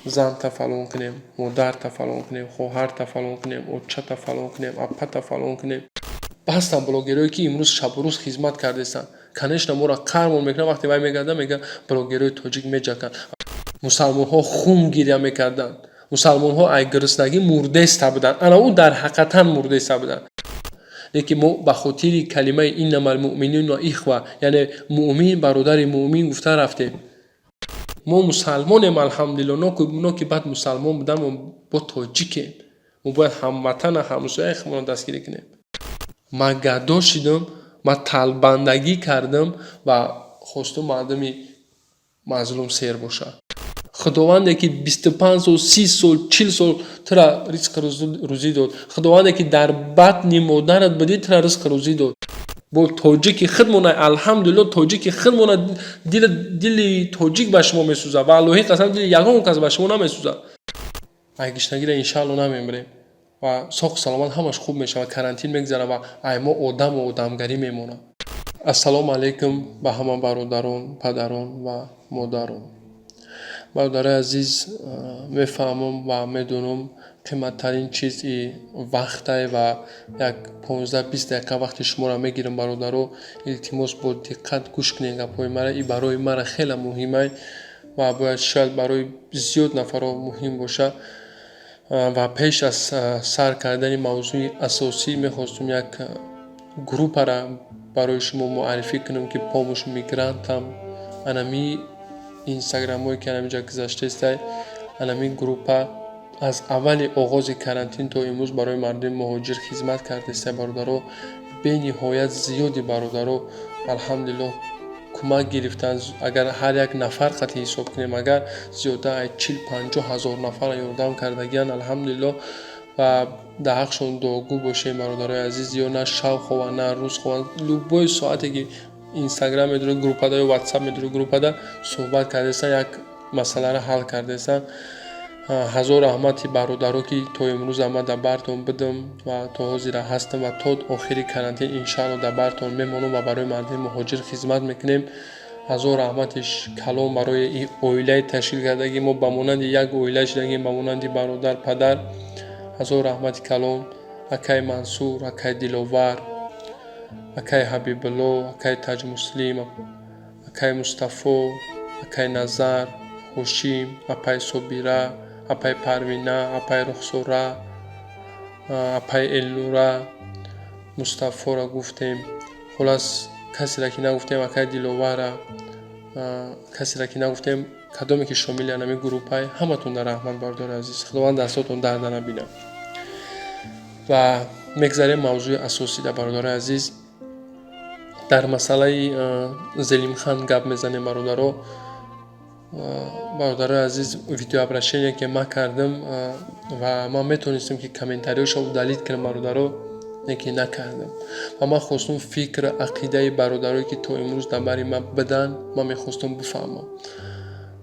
Занта фалон кунем, модарта фалон кунем, хоҳарта фалон кунем, очата фалон кунем, апата фалон кунем. Ҳастанд блогерое, ки имрӯз шабу рӯз хизмат кардестанд. Конечно, моро қармон мекунад. Вақте вай мегардад, мегӯяд, блогерои тоҷик меҷаканд. Мусалмонҳо хун гиря мекарданд, мусалмонҳо ай гуруснагӣ мурдеста буданд. Ана ӯ дар ҳақиқатан мурдеста буданд. Лекин мо ба хотири калимаи «иннама лмуъминуна ихва», яъне муъмин бародари муъмин гуфта рафтем. Мо мусалмонем, алҳамдулилло. Но ки баъд мусалмон будан, мо бо тоҷикем. Мо бояд ҳамватана, ҳамсояи худмонро дастгирӣ кунем. Ман гадо шидам, ман талбандагӣ кардам ва хостум мардуми мазлум сер бошад. Худованде ки 25 сол, 30 сол, 40 сол тура ризқу рӯзӣ дод, худованде ки дар батни модарат будӣ, тура ризқу рӯзӣ дод, бо тоҷики худмона, алҳамдулилло, тоҷики худмона, дили тоҷик ба шумо месӯзад. Ва Аллоҳи қасам, дили ягон кас ба шумо намесӯзад. Ай гишнагиро иншаалло намемирем ва соқу саломат ҳамаш хуб мешавад, карантин мегзарад ва ай мо одаму одамгарӣ мемонад. Ассалому алайкум ба ҳама бародарон, падарон ва модарон. Бародарои азиз, мефаҳмам ва медонам, қиматтарин чиз и вақтай ва як 15-20 дақиқа вақти шуморо мегирам. Бародаро, илтимос, бо диққат гӯш кунед гапҳои мара. И барои мара хеле муҳимай ва бояд шояд барои зиёд нафарҳо муҳим бошад. Ва пеш аз сар кардани мавзӯи асосӣ мехостум як группара барои шумо муаррифӣ кунам, ки «Помощь мигрантам». Анами инстаграмҳое ки анамиҷа гузаштаистай, анами группа аз аввали оғози карантин то имрӯз барои мардуми муҳоҷир хизмат кардааст. Бародаро, бениҳоят зиёди бародаро, алҳамдулиллоҳ, кӯмак гирифтанд. Агар ҳар як нафар қатъи ҳисоб кунем, агар зиёда аз 40-50 ҳазор нафарро ёрдам кардагиянд, алҳамдулиллоҳ, ва дар ҳаққшон дуогӯ бошем. Бародарои азиз, ё на шав хованд, на рӯз хованд, любой соате ки инстаграм медорӣ, группада ё ватсап медорӣ, группада суҳбат кардаистанд, як масъаларо ҳал кардаистанд. Ҳазор раҳмати бародаро, ки то имрӯза ман дар бартон будам ва то ҳозира ҳастам ва то охири карантин иншаалло дар бартон мемонам ва барои мардуми муҳоҷир хизмат мекунем. Ҳазор раҳмати калон барои оилаи ташкил кардагӣ. Мо ба монанди як оила шудагем, ба монанди бародар, падар. Ҳазор раҳмати калон акай Мансур, акай Диловар, акай Ҳабибулло, акай Таҷмуслим, акай Мустафо, акай Назар, Ҳошим, апай Собира, апай Парвина, апай Рухсора, апай Элнура. Мустафоро гуфтем. Хулас, касеро ки нагуфтем, акай Диловара, касеро ки нагуфтем, кадоме ки шомили анами группай, ҳаматон дар раҳмат. Бародари азиз, Худованд дастотон дарда набинад. Ва мегзарем мавзӯи асосида. Бародарои азиз, дар масъалаи Зелимхан гап мезанем. Бародаро, бародарои азиз, видеообращение ки ман кардам ва ман метавонистам, ки комментариёшо удалить кунам, бародаро, лекин накардам. Ва ман хостум фикр, ақидаи бародарое, ки то имрӯз дар бари ман биданд, ман мехостум бифаҳмам.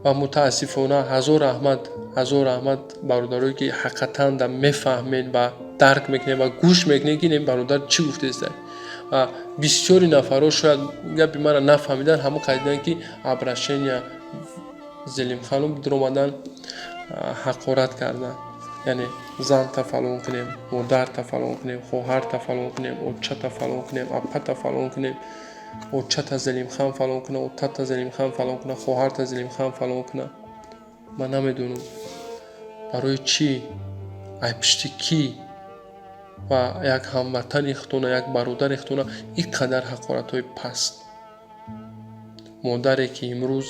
Ва мутаассифона, ҳазор раҳмат, ҳазор раҳмат бародарое, ки ҳақиқатан да мефаҳмед ва дарк мекунед ва гӯш мекунед, ки ин бародар чӣ гуфтааст. Ва бисёри нафарҳо шояд гапи маро нафаҳмиданд, ҳамон қайдиданд, ки обращения Зелимхану дуромадан, ҳақорат карданд, яъне занта фалон кунем, модарта фалон кунем, хоҳарта фалон кунем, очата фалон кунем, апата фалон кунем, очата Зелимхан фалон кунад, отата Зелимхан фалон кунад, хоҳарта Зелимхан фалон кунад. Ман намедонам, барои чӣ, ай пишти кӣ ва як ҳамватани худтона, як бародари худтона ин қадар ҳақоратҳои паст. Модаре ки имрӯз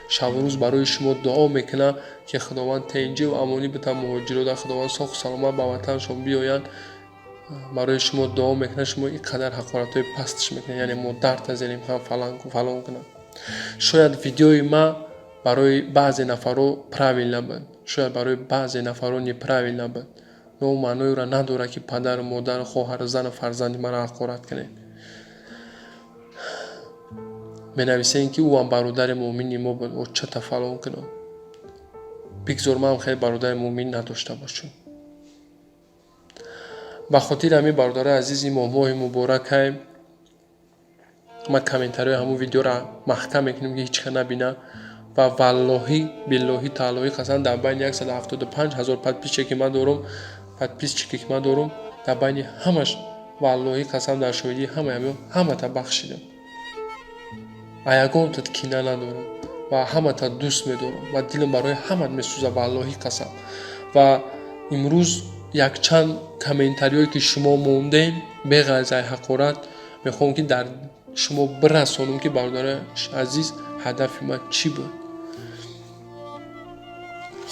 шабу рӯз барои шумо дуо мекунад, ки Худованд тенҷиву амонӣ бидиҳад муҳоҷирода, Худованд соҳу саломат ба ватанашон биёянд, барои шумо дуо мекунад, шумо ин қадар ҳақоратҳои пастш мекунед, яъне модарта Зелимхан фалон кунад. Шояд видеои ман барои баъзе нафарҳо правильно буд, шояд барои баъзе нафарҳо неправильно буд, но маънои ӯро надорад, ки падару модару хоҳару зану фарзанди маро ҳақорат кунед. Менависем, ки ӯам бародари муъмини мо буд, очата фалон кунад. Бигзор манам хеле бародари муъмин надошта бошам. Ба хотири ҳамин, бародарои азиз, ин моҳи муборакай, ман комментариҳои ҳамун видеоро маҳкам мекунем, ки ҳеҷ кас набинад. Ва валлоҳӣ, биллоҳӣ, тааллоҳӣ қасам, дар байни 175 ҳазор подписчике ки ман дорум, подписчике ки ман дорум, дар байни ҳамаш, валлоҳӣ қасам, дар шоҳидии ҳамаи ҳамиҳо ҳамата бахшидам. А ягонтат кина надорам ва ҳамата дӯст медорам ва дилам барои ҳамат месӯзад, валлоҳӣ қасам. Ва имрӯз якчанд комментариҳое, ки шумо мондем, беғайр аз ҳақорат, мехоҳам, ки дар шумо бирасонам, ки, бародарои азиз, ҳадафи ман чӣ буд.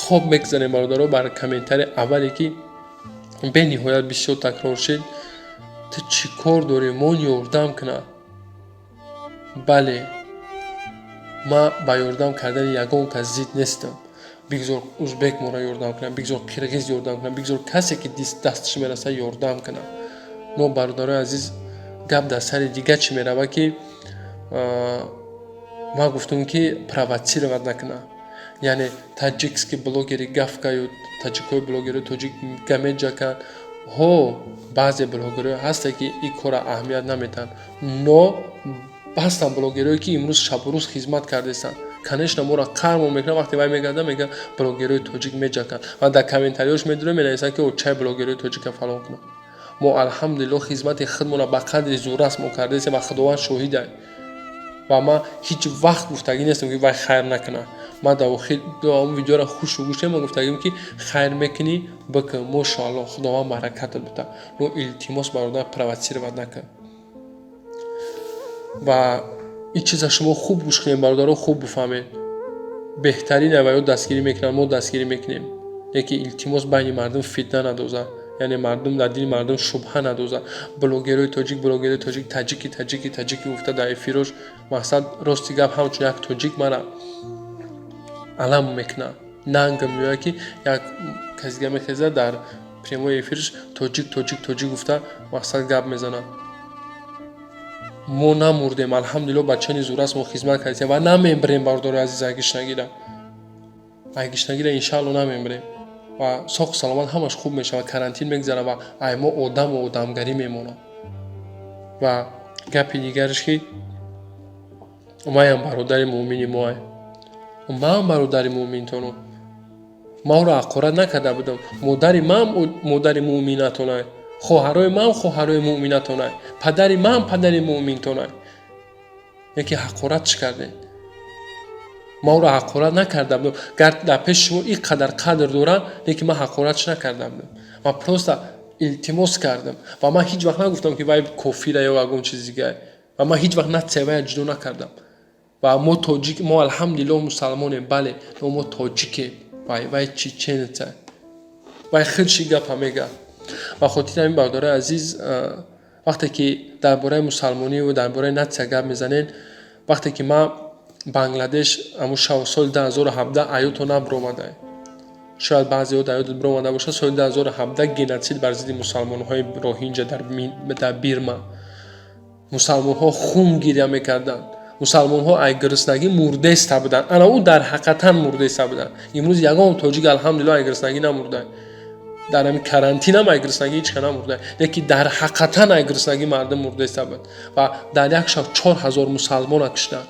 Хоб, мегзарем, бародаро, бар комментарии аввале, ки бениҳоят бисёр такрор шид: «Ту чӣ кор дорӣ, мон ёрдам кунад?» Бале, ман ба ёрдам кардани ягон кас зид нестам. Бигзор узбек моро ёрдам кунад, бигзор қирғиз ёрдам кунад, бигзор касе, ки дасташ мерасад, ёрдам кунад. Но, бародарои азиз, гап дар сари дигар чӣ меравад, ки ман гуфтам, ки провоцировать накунад, яъне таджикские блогеры гавкают, таҷикҳои блогерои тоҷик гамеҷаканд. Ҳо, баъзе блогерое ҳастанд, ки ин корро аҳамият наметиҳанд, но ҳастанд блогерое, ки имрӯз шабу рӯз хизмат кардестанд. Конечно, моро қармон мекунад, вақте вай мегардад, мегӯяд, блогерои тоҷик меҷаканд, ва дар комментариҳош медурем, менависанд, ки чай блогерои тоҷика фалон кунад. Мо, алҳамдулилло, хизмати худмонро ба қадри зуррас мо кардастем ва Худованд шоҳида. Ва ман ҳеҷ вақт гуфтагӣ нестам, ки вай хайр накунад. Ман дар охир он видеоро хушу гӯштем, ман гуфтагим, ки хайр мекунӣ, бикун, мошоалло, Худованд баракатат бита, но илтимос, бародар, провоцировать накун. Ва ин чиза шумо хуб гӯш кунед, бародаро, хуб бифаҳмед: беҳтарин ва ё дастгирӣ мекунанд, мо дастгирӣ мекунем, лекин илтимос, байни мардум фитна надозад, яъне мардум, дар дили мардум шубҳа надозад. Блогерои тоҷик, блогерои тоҷик, таҷики, таҷики, таҷики гуфта дар эфирош. Мақсад, рости гап, ҳамчун як тоҷик мара алам мекунад, нангам меояд, ки як каси дига мехезад, дар прямой эфирш тоҷик, тоҷик, тоҷик гуфта, мақсад, гап мезанад. Мо намурдем, алҳамдулилло, бачани зурас мо хизмат кардем ва намембирем, бародари азиз, айгишнагира, айгишнагира, иншаалло, намембирем ва соқу саломат ҳамаш хуб мешавад, карантин мегзарад ва ай мо одаму одамгарӣ мемонад. Ва гапи дигараш, ки маям бародари муъмини моай, ман бародари муъминтонам, ман ӯро ҳақорат накарда будам. Модари ман модари муъминатонай, хоҳарои ман хоҳарои муъминатонай, падари ман падари муъминтонай, яке ҳақорат чӣ кардем? Ман ӯро ҳақорат накарда будам. Гар дар пеши шумо ин қадар қадр дорам, лекин ман ҳақоратш накарда будам, ман просто илтимос кардам. Ва ман ҳеҷ вақт нагуфтам, ки вай кофира ё ягон чизи дигар, ва ман ҳеҷ вақт нация вая ҷудо накардам. Ва мо тоҷик, мо, алҳамдулилло, мусалмонем, бале, но мо тоҷикем. Вай чеченеца, вай худши гапа мега. Ба хотири ҳамин, бародарои азиз, вақте ки дар бораи мусалмониву дар бораи нация гап мезанед, вақте ки ман Бангладеш аму шав, соли 2017, аёто набиромада, шояд баъзеҳо дар ёдат биромада бошад, соли 2017 геноцид бар зидди мусалмонҳои роҳинҷа дар Бирма, мусалмонҳо хун гиря мекарданд, мусалмонҳо ай гуруснагӣ мурдеста буданд. Ана ӯ дар ҳақиқатан мурдеста буданд. Имрӯз ягон тоҷик, алҳамдулилло, ай гуруснагӣ намурда, дар ҳами карантинам ай гуруснагӣ ҳеч ка намурда, лекин дар ҳақиқатан ай гуруснагӣ мардум мурдеста буд ва дар як шаб 4000 мусалмона куштанд.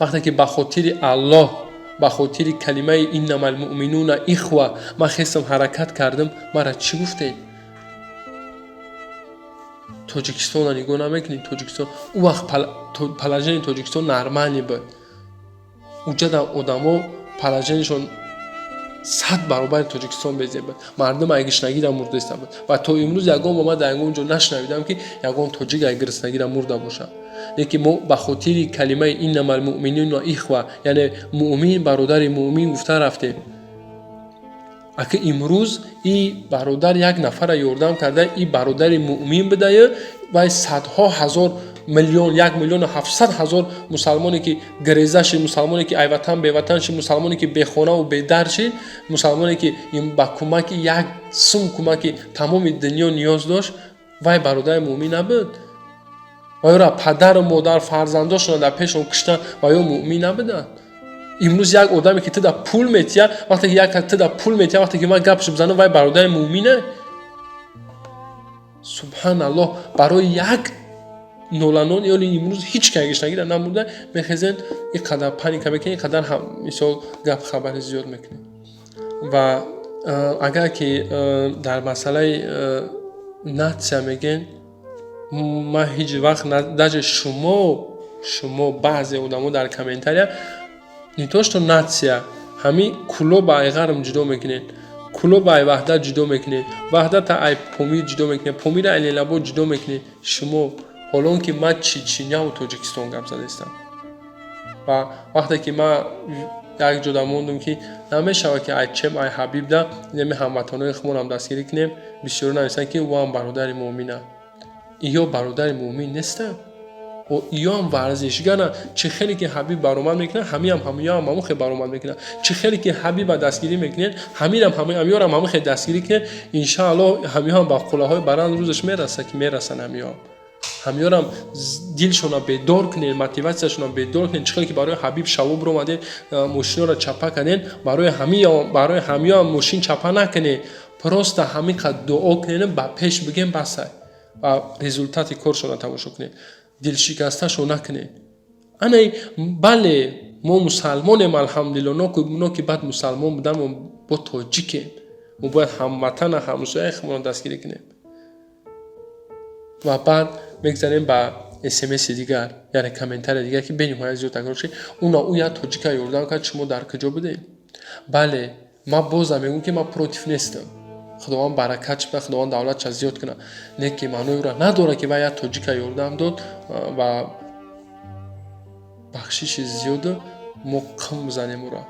Вақте ки ба хотири Аллоҳ, ба хотири калимаи иннамал муъминуна ихва ман хестам, ҳаракат кардам, мара чӣ гуфтед? Тоҷикистонро нигоҳ намекунед? Тоҷикистон ӯ вақт положение Тоҷикистон нормальный буд. Уҷада одамо положениешон 100 баробари Тоҷикистон безеб буд, мардум ай гишнагида мурдеста буд. Ва то имрӯз ягон ба ман дар ягон ҷо нашунавидам, ки ягон тоҷик ай гириснагида мурда бошад. Лекин мо ба хотири калимаи иннамал муъминуна ихва, яъне муъмин бародари муъмин гуфта рафтем. Ака, имрӯз и бародар як нафара ёрдам карда, и бародари муъмин будаю, вай садҳо ҳазор миллион, 1 700 000 мусалмоне, ки гиреза шид, мусалмоне, ки айватан беватан шид, мусалмоне, ки бехонаву бедар шид, мусалмоне, ки ба кӯмаки як сум, кӯмаки тамоми дунё ниёз дошт, вай бародари муъмин набуд? Ва ёра падару модар, фарзандошонро дар пешон куштан, ва ё муъмин набуданд? Имрӯз як одаме, ки туда пул метиҳад, вақте ки як туда пул метиҳад, вақте ки ман гапшо бизанам, вай бародари муъмине? Субҳаналлоҳ, барои як Ноланон ёли имрӯз ҳеҷ ки гишнагида намурда, мехезен, ин қадар паника мекунед, ин қадар мисол гап хабари зиёд мекунед. Ва агар ки дар масъалаи нация мегӯен, ман ҳеҷ вақт, даже шумо баъзе одамо дар комментария не то что нация, ҳамин Кӯлоба ай Ғарм ҷудо мекунед, Кӯлоба ай Ваҳдат ҷудо мекунед, Ваҳдата ай Помир ҷудо мекунед, Помира ай Ленинобод ҷудо мекунед шумо. Ҳоло он ки ман Чеченяву Тоҷикистон гап задаистам. Ва вақте ки ман як ҷода мондум, ки намешавад, ки ай чем ай Ҳабибда инами ҳамватанои худмонам дастгирӣ кунем, бисёро нависанд, ки ӯам бародари муъмина. Иё бародари муъмин нестанд, иёам варзишгаранд. Чӣ хеле ки Ҳабиб баромад мекунад, ҳамиам ҳамиёам ҳамон хел баромад мекунад. Чӣ хеле ки Ҳабиба дастгирӣ мекунед, ҳаминам ҳамиёрам ҳамон хел дастгирӣ кунед. Иншааллоҳ, ҳамиёам ба қуллаҳои баланд рӯзаш мерасад, ки мерасанд. Ҳамиёрам дилшона бедор кунед, мотиватсияшона бедор кунед. Чӣ хеле ки барои Ҳабиб шаво биромадед, мошиноро чапа кардед, барои ҳамиёам мошин чапа накунед, просто ҳамин қадр дуо кунед, ба пеш бигем, басай, ва результати коршона тамошо кунед, дилшикасташо накунед. Ана бале, мо мусалмонем, алҳамдулилло, но ки баъд мусалмон будан мо бо тоҷикем, мо бояд ҳамватана, ҳамсояи худмонро дастгирӣ кунем. Ва баъд мегзарем ба смси дигар, яъне комментария дигар, ки бениҳоят зиёд такрор шуд. Уна ӯ як тоҷика ёрдам кард, шумо дар куҷо будед? Бале, ман бозам мегӯям, ки ман против нестам. Худованд баракат шуда, Худованд давлатша зиёд кунад, не ки маънои ӯро надорад, ки вай як тоҷика ёрдам дод ва бахшиши зиёду мо қим бизанем ӯро.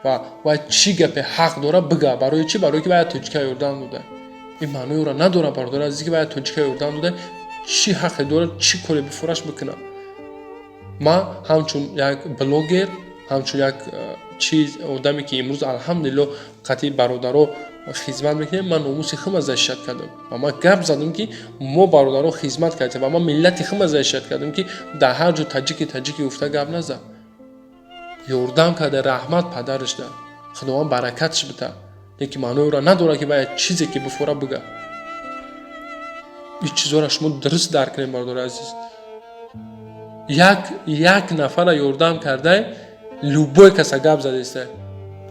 Ва вай чӣ гапе ҳақ дорад бига? Барои чӣ? Барое ки вай як тоҷика ёрдам дода. Ин маънои ӯро надорад, бародари азиз, ки вай як тоҷика ёрдам дода, чӣ ҳақе дорад, чӣ коре бифураш бикунад. Ман ҳамчун як блогер, ҳамчун як чиз одаме, ки имрӯз, алҳамдулилло, қатъи бародаро хизмат мекунем, ман номуси худма защищать кардам ва ман гап задам, ки мо бародаро хизмат кардем, ва ман миллати худма защищать кардам, ки дар ҳар ҷо таҷики таҷики гуфта гап назад. Ёрдам карда, раҳмат падарашда, Худованд баракатш бита, лекин маънои ӯро надорад, ки вай чизе ки бифора бига. Ин чизҳоро шумо дуруст дарк кунед, бародари азиз. Як як нафара ёрдам кардай, любой каса гап задаиста,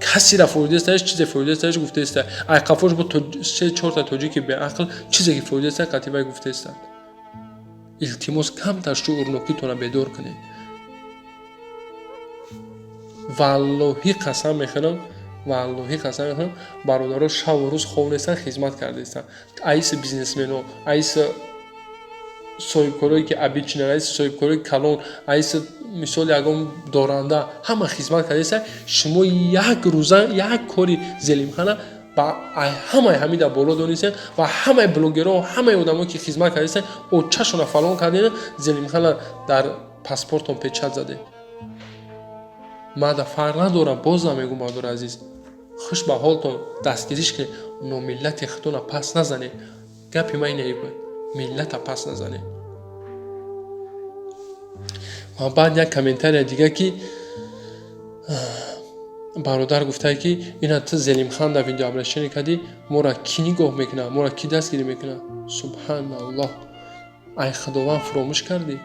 касира фоидаистааш, чизе фоидаистааш гуфтаиста. Ай қафош бо се чорта тоҷики беақл чизе ки фоидаиста қатъи вай гуфтаистанд. Илтимос, камтар шуурнокитона бедор кунед. Валлоҳӣ қасам мехӯрам, валлоҳӣ қасам мехӯрам, бародаро шаву рӯз хоб нестанд, хизмат кардаистанд. Аиси бизнесмено, аиси соҳибкорое ки обычный, аиси соҳибкорои калон, аиси мисол ягон доранда, ҳама хизмат кардаиста. Шумо як рӯза як кори Зелимхана ба ҳамаи ҳамида боло донистем ва ҳамаи блогерҳо, ҳамаи одамое ки хизмат кардаистанд, очашона фалон кардем, Зелимхана дар паспортон печать задем. Мада фарқ надорам, бозам мегӯм, бародари азиз, хуш ба ҳолтон, дастгириш кунед, но миллати худтона пас назанед. Гапи ман ине буд: миллата пас назанед. Ва баъд як комментария дига, ки бародар гуфтае, ки ина ту Зелимхан дар видеообращение кардӣ, моро кӣ нигоҳ мекунад, моро кӣ дастгирӣ мекунад? Субҳаналлоҳ, ай Худованд фуромӯш кардӣ?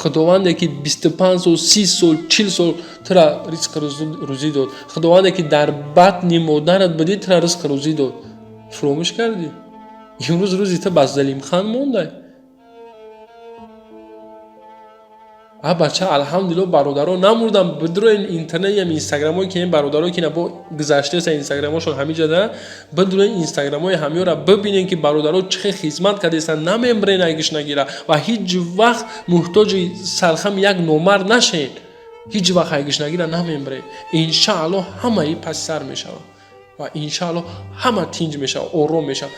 Худованде ки 25 сол, 30 сол, 40 сол тура ризқи рӯзӣ дод, Худованде ки дар батни модарат будӣ, тура ризқи рӯзӣ дод, фуромӯш кардӣ. Имрӯз рӯзи ту ба Зелимхан мондай. А бача, алҳамдулилло, бародаро намурдам. Бидроен интернетам, инстаграмое ки ин бародаро ки бо гузаштеса, инстаграмошон ҳамиҷа да бидроен, инстаграмои ҳамёра бибинен, ки бародаро чӣ хел хизмат кардестанд. Намембрен айгиш нагира ва ҳеҷ вақт муҳтоҷи сархами як номард нашен. Ҳеҷ вақт айгиш нагира намембрен. Иншааллоҳ, ҳамаи паси сар мешавад ва иншааллоҳ, ҳама тинҷ мешавад, ором мешавад.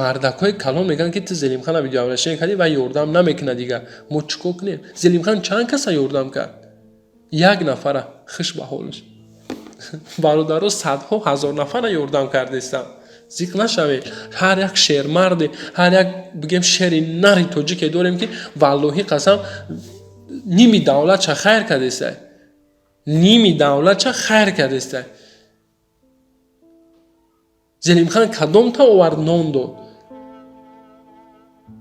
Мардакҳои калон мегӯянд, ки ту Зелимхана видеообращение кардӣ ва ёрдам намекунад дигар, мо чӣ кор кунем? Зелимхан чанд каса ёрдам кард? Як нафара, хуш ба ҳолаш. Бародаро садҳо ҳазор нафара ёрдам кардестанд. Зиқ нашавед. Ҳар як шермарде, ҳар як бигем шери нари тоҷике дорем, ки валлоҳӣ қасам, ними давлатша хайр кардеста, ними давлатша хайр кардеста. Зелимхан кадомта овард, нон дод.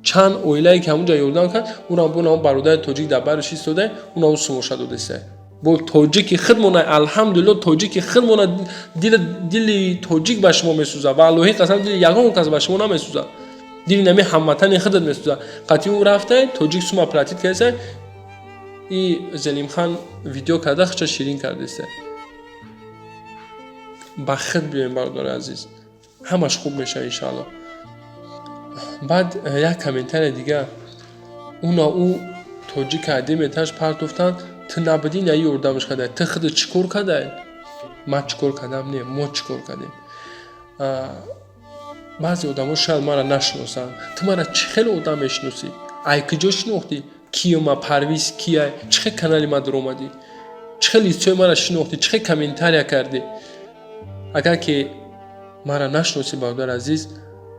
Чанд оилае ки ҳамунҷа ёрдам кард, урам бо намо бародари тоҷик дар бараш истода, унамо сумоша додеста. Бо тоҷики худмона, алҳамдулилло, тоҷики худмона. Дили тоҷик ба шумо месӯзад. Ва Аллоҳи қасам, дили ягон кас ба шумо намесӯзад, дили нами ҳамватани худат месӯзад. Қатъи ӯ рафтай, тоҷик сума платить кардеста, и Зелимхан видео карда, хича ширин кардеста. Ба худ биёем, бародари азиз, ҳамаш хуб мешавад, иншаалло. Баъд як комментария дига: уна ӯ тоҷика адиметаш партофтанд, ту набудӣ, на ёрдамаш кардай, ту худат чӣ кор кардай? Ман чӣ кор кардам? Не, мо чӣ кор кардем? Баъзе одамо шояд маро нашиносанд. Ту мара чӣ хеле одам мешиносӣ? Ай куҷо шинохтӣ? Киёма Парвиз кия? Чӣ хел канали ма даромадӣ? Чӣ хел лицои мара шинохтӣ? Чӣ хел комментария кардӣ? Агар ки мара нашиносӣ, бародари азиз,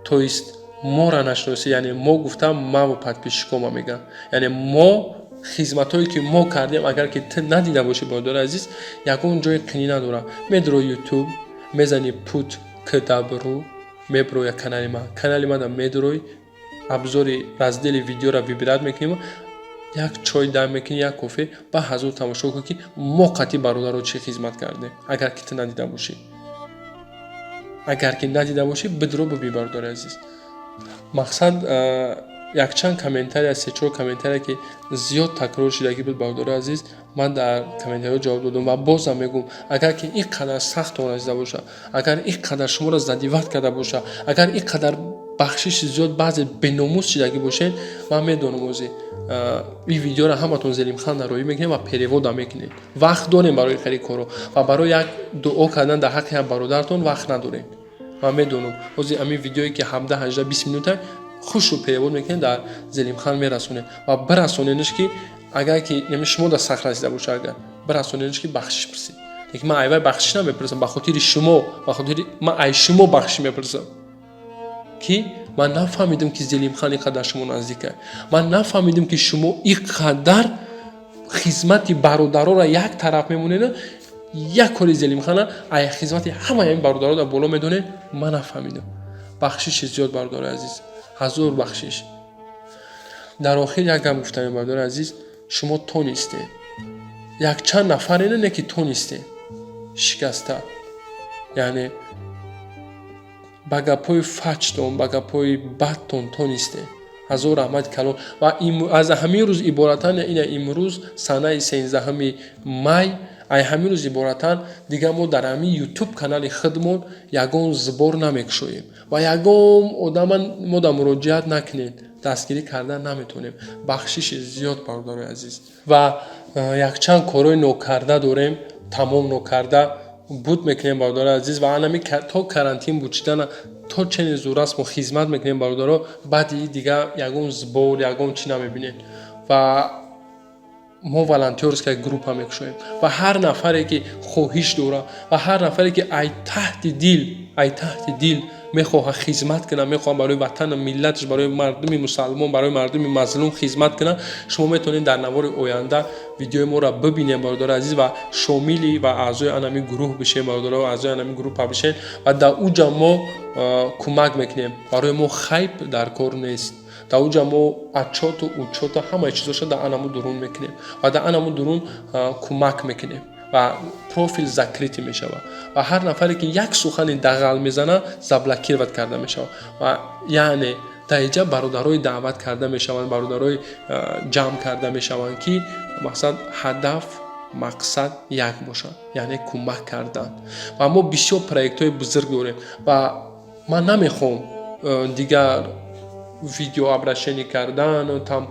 то есть мора нашиносӣ, яъне мо гуфтам, маву подписчикома мегӯям, яъне мо хизматҳое ки мо кардем, агар ки ту надида бошӣ, бародари азиз, ягон ҷои қинӣ надорад. Медро Ютуб мезанӣ, пут кдабру меброя канали ман. Канали мана медрои, абзори раздели видеоро выбирать мекунем, як чой дам мекунӣ, як кофе, ба ҳазур тамошо кун, ки мо қатъи бародаро чӣ хизмат кардем. Агар ки ту надида бошӣ, агар ки надида бошӣ, бидро бибин, бародари азиз. Мақсад, якчанд комментария, се-чор комментария, ки зиёд такрор шудагӣ буд, бародари азиз, ман дар комментариҳо ҷавоб додам. Ва бозам мегӯм: агар ки ин қадар сахтон расида боша, агар ин қадар шуморо задевать карда боша, агар ин қадар, бахшиши зиёд, баъзе беномус шудагӣ бошед, ман медонам, ози ин видеоро ҳаматон Зелимхан роӣ мекунед ва перевода мекунед. Вақт дорем барои хеле корро ва барои як дуо кардан дар ҳаққи як бародаратон вақт надорем. Ман медонам, ҳозир ҳамин видеое ки 17, 18, 20 минута, хушрӯ перевод мекунед, дар Зелимхан мерасонед ва бирасонедш, ки агар ки шумо дар сахт расида боша, агар бирасонедш, ки бахшиш пурсед. Лекин ман айвай бахшиш намепурсам ба хотири шумо, ба хотири ман ай шумо бахшиш мепурсам, ки ман нафаҳмидам, ки Зелимхан ин қадар шумо наздика. Ман нафаҳмидам, ки шумо ин қадар хизмати бародароро як тараф мемонед, як кори Зелимхана ай хизмати ҳамаи ин бародаро дар боло медонед. Ман нафаҳмидам. Бахшиши зиёд, бародари азиз, ҳазор бахшиш. Дар охир як гап гуфтам, бародари азиз: шумо тонистед, якчанд нафаре не, ки тонистед шикаста, яъне ба гапҳои фачтон, ба гапҳои бадтон тонистед. Ҳазор раҳмати калон. Ва аз ҳамин рӯз иборатан, ина имрӯз санаи 13-уми май, ай ҳамин рӯз иборатан дигар мо дар ҳамин Ютуб канали худмон ягон сбор намекушоем ва ягон одама мо дар муроҷиат накунед, дастгирӣ кардан наметавонем. Бахшиши зиёд, бародарои азиз. Ва якчанд корҳои нокарда дорем, тамом нокарда буд, мекунем, бародарои азиз. Ва анами то карантин буд шидана, то чене зур аст, мо хизмат мекунем, бародаро. Баъди дигар ягон сбор, ягон чӣ намебинем ва мо волонтёрская группа мекушоем. Ва ҳар нафаре ки хоҳиш дорад, ва ҳар нафаре ки ай таҳти дил мехоҳад хизмат кунад, мехоҳад барои ватану миллаташ, барои мардуми мусалмон, барои мардуми мазлум хизмат кунад, шумо метавонед дар навори оянда видеои моро бибинед, бародари азиз, ва шомили ва аъзои анами гурӯҳ бишед, бародаро, аъзои анами группа бишед. Ва дар уҷа мо кӯмак мекунем. Барои мо хайп дар кор нест. Дар уҷа мо отчёту учёту ҳамаи чизоша дар анаму дурун мекунем ва дар анаму дурун кӯмак мекунем ва профил закрытый мешавад. Ва ҳар нафаре ки як сухани дағал мезанад, заблокировать карда мешавад. Ва яъне дар инҷа бародарои даъват карда мешаванд, бародарои ҷамъ карда мешаванд, ки мақсад, ҳадаф, мақсад як бошад, яъне кӯмак кардан. Ва мо бисёр проектҳои бузург дорем ва ман намехоҳам дигар видео обращение кардан, там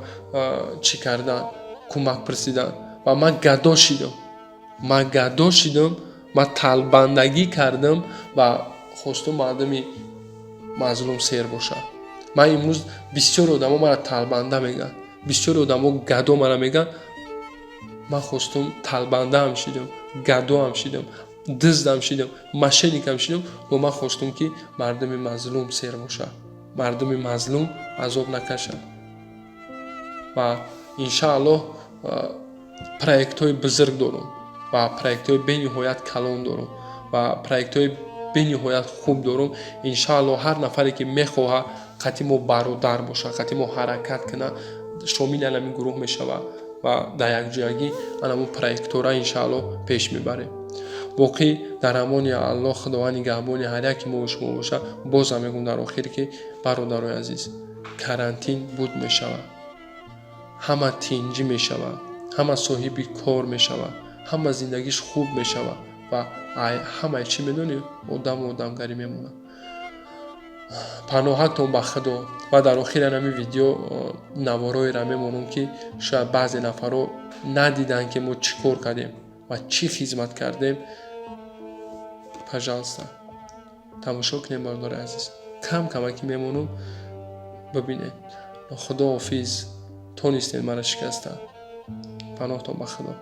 чӣ кардан, кӯмак пурсидан. Ва ман гадо шидам, ман гадо шидам, ман талбандагӣ кардам ва хостум мардуми мазлум сер бошад. Ман имрӯз, бисёри одамо маро талбанда мегӯянд, бисёри одамо гадо мара мегӯянд. Ман хостум, талбандаам шидам, гадоам шидам, дуздам шидам, мошенникам шидам ва ман хостум, ки мардуми мазлум сер бошад, мардуми мазлум азоб накашад. Ва иншааллоҳ проектҳои бузург дорум ва проектҳои бениҳоят калон дорум ва проектҳои Бениҳоят хуб дорум. Иншаалло, ҳар нафаре, ки мехоҳад қати мо бародар бошад, қати мо ҳаракат кунад, шомили анамин гурӯҳ мешавад ва дар якҷоягӣ анамун проектора, иншаалло, пеш мебарем. Боқӣ дар амони Аллоҳ. Худованд нигаҳбони ҳар яке мову шумо бошад. Бозам мегӯм дар охир, ки, бародарои азиз, карантин буд мешавад, ҳама тинҷӣ мешавад, ҳама соҳиби кор мешавад, ҳама зиндагиш хуб мешавад ва ҳамаи чӣ, медонӣ, одаму одамгарӣ мемонад. Паноҳатон ба Худо. Ва дар охири ҳамин видео навороеро мемонам, ки шояд баъзе нафарҳо надиданд, ки мо чӣ кор кардем ва чӣ хизмат кардем. Пожалуйста, тамошо кунем, бародари азиз. Кам камаки мемонам, бибинед. Худоҳофиз. Тонистед мара шикаста. Паноҳтон ба Худо.